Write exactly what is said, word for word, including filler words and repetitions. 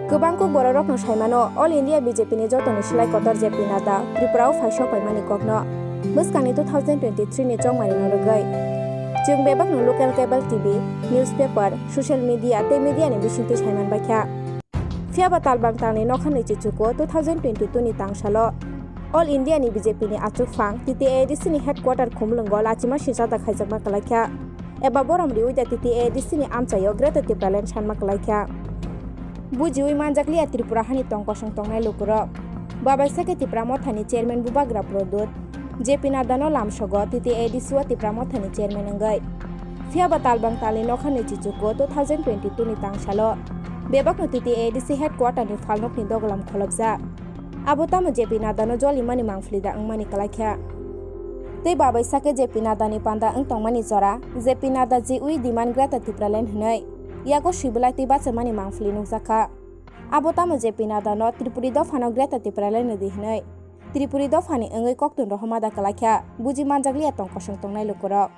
Kwbang kuk bororokno saimano, All India B J P ni jotoni slai kotor J P Nadda Tripura o phai sok paimani kokno. Bwskangni two thousand twenty-three ni chongmarino rwgwi chwng bebakno local cable T V, newspaper, social media tei media ni bisingtwi saiman baikha. Phiyaba talbang talni nokha nwi chichuko two thousand twenty-two ni tangsalo All India ni B J P ni achukphang T T A A D C ni headquarter Khumulwngo lachima sinchata khaijakma kwlaikha. Eba borom riwi da T T A A D C ni amchaio Greater Tipraland sanma kwlaikha. Bujiwi manjakliya Tripura hani tong kosong tongnai lukurok. Babai sakhe Tipra Mothani Chairman Bubagra Produt, J P Nadda no lamsogo T T A A D C o Tipra Mothani Chairman wngwi. Phiyaba talbang talni nokha nwi chichuko two thousand twenty-two ni tangsalo bebakno T T A A D C headquarter ni phalnokni dogolam kholopjak. Abo tamo J P Nadda no jolimani mangphlida wngmani kwlaikha. Tei babai sakhe J P Nadda ni panda wng tongmani jora, J P Nadda jiwi demand Greater Tipraland hwnwi yago swibilai tei bachamani mangphli nukjakha. Abo tamo J P Nadda no Tripuri dophano Greater Tipraland ni di hwnwi Tripuri dophani wngwi koktun rohorma da kwlaikha, buji manjakliya tong kosong tongnai lukurok.